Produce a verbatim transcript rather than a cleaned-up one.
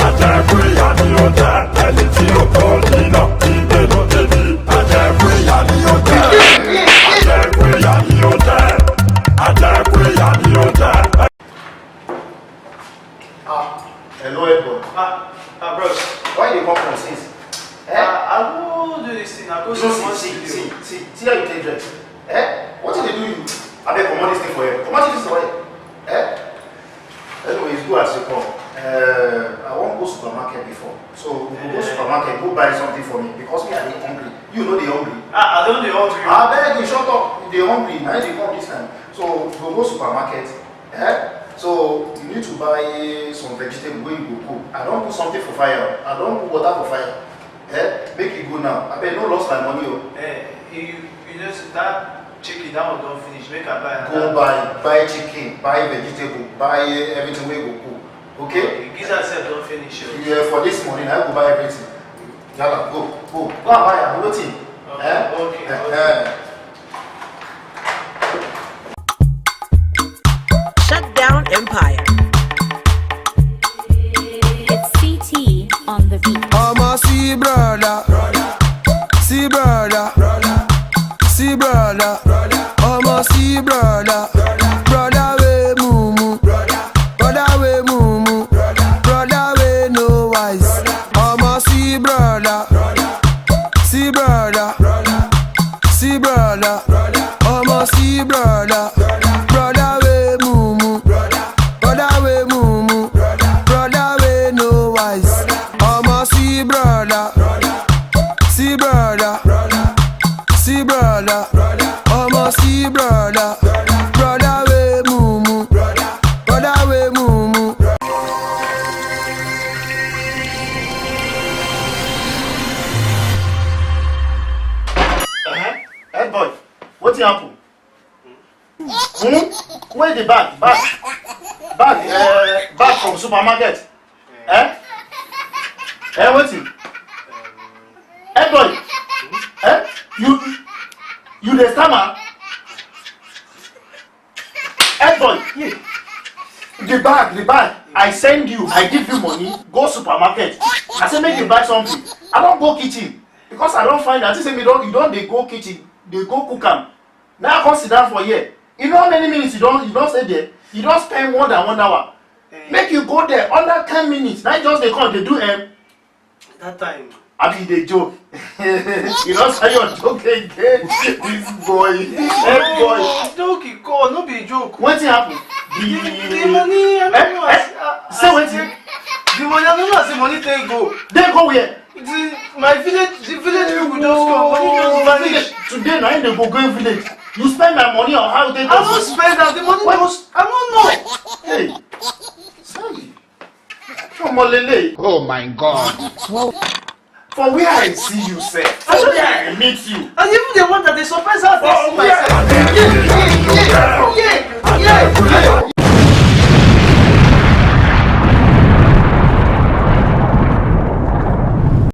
Ajẹ́kúyà ni ó jẹ́, ẹni tí ó tó yìí náà, ìgbé ló ti di. Ajẹ́kúyà ni ó jẹ́, Ajẹ́kúyà ni ó jẹ́, Ajẹ́kúyà ni ó jẹ́. Ah, hello, Edward. Ah, ah, bros. Why you come from since? Eh? Ah, I go do this thing. I go No, see, see, see, see, see, see how you take dress. Eh? What did they do you? I beg, comot this thing for here. Comot this thing for here. Eh? Anyways, go as you come. Uh, I wan go supermarket before. So we go go Eh. supermarket, go buy something for me because me, I dey hungry. You know they hungry. Ah, I don dey hungry. I beg you, shut up. You dey hungry. Na you dey come this time. So we go go supermarket. Eh? So you need to buy some vegetable wey you go cook. I don put something for fire. I don put water for fire. Eh? Make you go now. Abeg, no lost my money o. Eh, you, you know say that chicken, that one don finish. Make I buy another. Go buy, buy chicken, buy vegetable, buy everything wey you go cook. Okay? Okay, gizzard sef don finish o. You, eh, for this money, na you go buy everything. Yala, go, go, go and buy am. Wetin? Okay, Eh? okay, Eh, okay. eh. Shut down Empire. It's C T on the beat. I'ma see brother, see brother, see brother. I'ma see brother, brother wey mumu, brother wey mumu, brother wey no wise. I'ma see brother, see brother, see brother. I'ma see brother, brother wey mumu, brother wey mumu, brother wey no wise. I'ma see brother, see brother, see brother. I'ma see brother, brother wey mumu, brother wey mumu. Uh-huh. Head boy, wetin happen? Hmm? Where the bag? Bag, bag, uh, bag from supermarket. Eh? Eh, wetin? Head boy, eh? You, you dey stammer? Head boy, the bag, the bag. I send you, I give you money, go supermarket. I say make you buy something. I don go kitchen because I don find out. I think say me don, you don dey go kitchen, dey go cook am. Now I come sit down for here. You know how many minutes you don, you don stay there? You don spend more than one hour. Eh. Make you go there under ten minutes. Now you just dey come, dey do em. That time. Abi you dey joke? You don say your joke again. This boy. Hey, boy. No, joke e call, no be joke. Wetin happen? The, the money, I don't Eh, know. eh, As, uh, say as wetin? The, the money, I don't know as the money take go. Dey go where? The, my village, the village people just come, money just vanish. Today na im dey go go village. You spend my money on how they I don't spend am. The money What? Just, I don't know. Hey, sorry. Ọmọ lele. Oh my God. For where I see you, sir. For where I meet you. And even the one that they surprise how they see myself.